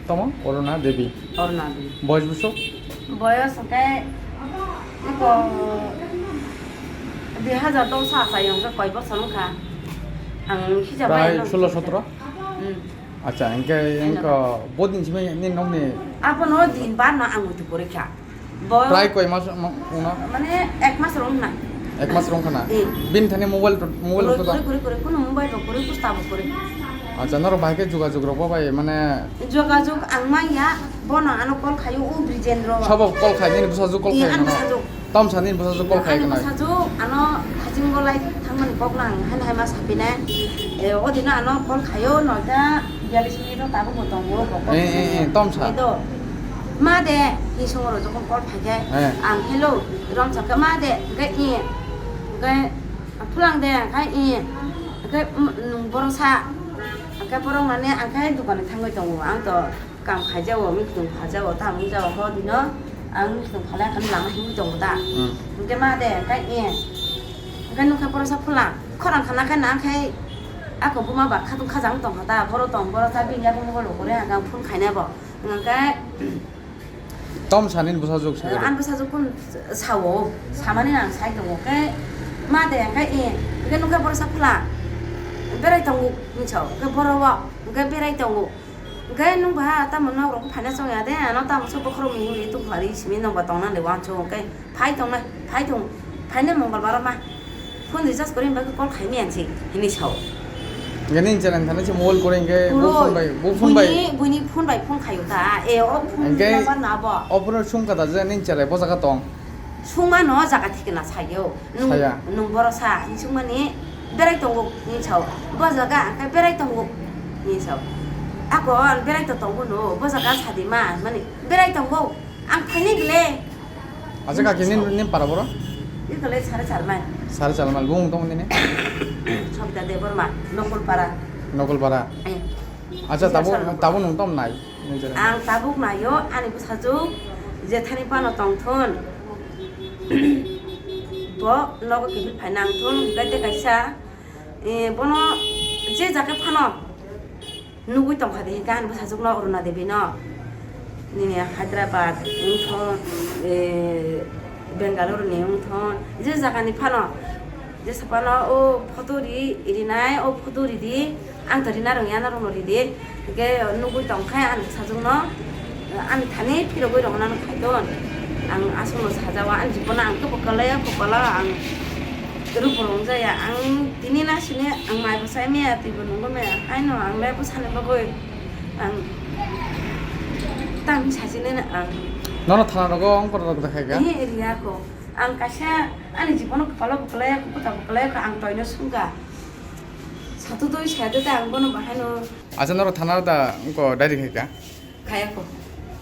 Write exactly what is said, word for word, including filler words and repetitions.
Tamo Aruna Devi. Aruna Devi. Boyos bwswk? Boyos hwnkhe iko dui hazar dos achai hwnkhe koi bosor wngkha. Ang hijab Prai bai sulo sotro? Hmm. Acha, hwnkhe, hwnkhe bodin simi nini nokni? Abono din bar no ang muitu kwrwi kha. Bo Prai koi mas ma-, wngno? Mane ek mas rok wngna. Ek mas rok wngkha na? Eh. Bini thani mobile to, mobile Kwrwi, to da? Kwrwi, kwrwi, kwrwi, kuno mobile rok kwrwi, pusta bo kwrwi. Acha, norok bahai khe jogajog rok bo bai, mane Jogajog ang manya, bono ano call khaio, o Brijendra. Sabo call khai, nini bwsajwk call Eh, khai ano mano? Bwsajwk. Tom sa nini bwsajwk call khai Ani kana? Bwsajwk ano hajing bolai thangmani kok nang, han hai ma sapinai. Eh, o dino ano call khaio, noita biyalish minute o tabuk bo tongo, bo call Eh, eh, eh, khaio. Tom sa. Edo. Ma de, ni songoro jokon call phaikhe, Eh. Ang hello, rom sakhe ma de, hwnkhe i, hwnkhe phulang de, hwnkhe i, hwnkhe, mm, nung borok sa, hwnkhe borok mane ang khe dukani thangwi tongo, ang to kam khaijao, mikthung phaijao, tamo wngjao, ho dino ang mikthung phalai khe lama himwi tongo da. Hmm. Hwnkhe ma de, hwnkhe i, hwnkhe nung khe borok sa phulang, khorang khana khe nang khe ako buma ba khatung khajang tongkha da, borok tong, borok sa bini yago mobile bo kwrwi, ang phone khainai bo. Hwnkhe Tom sa nini bwsajwk sa Eh, kwrwi? Ani bwsajwk kun sao, samani ang sai tongo. Khe ma de, khe i, khe nung khe borok sa phulang, berai tongo, hinwi sao. Khe borok o, khe berai tongo. Khe nung ba tamo nok rok phaina chong ya de, ano tamo se bokhorok mihimwi tong phlari simi nokbar tong nang de wansuk. Khe phai tong nai, phai tong, phainai Mongolbar o ma. Phone recharge kwrwi bagwi call khaimani ang se, hinwi sao. Hwnkhe nini chwla thani se mobile kwrwi hwnkhe bo Kwrwi. Phone bai, bo phone bai. Buini, buini phone bai phone khaio ta. E, o phone Hwnkhe number na bo. O phone sum kata je nini chwla bo jaga tong. Sungma no jaga thikna sayo. Nung, Saya. Nung borok sa, hinwi sungmani berai tongo hinwi sao. Bo jaga hwnkhe berai tongo hinwi sao. Ako berai to tongo no, bo jaga sadi ma, mani berai tongo. Ang phaini bile. Acha kaki nin, nin para boro? Iko le sare char mai. Sare char mai, bung tong nini? Sobita Debbarma, Nokol para. Nokol para. Eh. Acha, tabuk, tabuk nung tom nai? Nung jera. Ang tabuk naio, ani bwsajwk jethani pano tongthun. Bo nogo kiphil phai nangthun, hwnkhe tei kaisa, eh, bono je jaga phano. Nugui tongkha de, hingke ani bwsajwkno Aruna Devi no. Nini Hyderabad wngthon, eh, Bengaluru ni wngthon, je jagani phano, jesa phano o photo ri, rinai, o photo ridi, ang to rina rwngya, norokno ridi. Hingke nugui tongkha ani bwsajwkno, ani thani phirogwi rwmani khaidon. Ang aswkno sajao, ani jibono ang kebo kwlaiya, kwpalo ang. Rupor wngjaya, ang tini na sini ang mai bwsai maya, twibo nungwi maya, haino ang le bwsani bagwi ang tang sachini na ang. Nono thana rogo ang pora rok dekhai ga? Ehe, ria ko. Ang kaisa ani jibono kwpalo bwklai, kwta bwklai, ang toino sungka. Satu doi saya de ang bono bahaino. Acha, noro thana da ko diary khai ga? Khaya ko.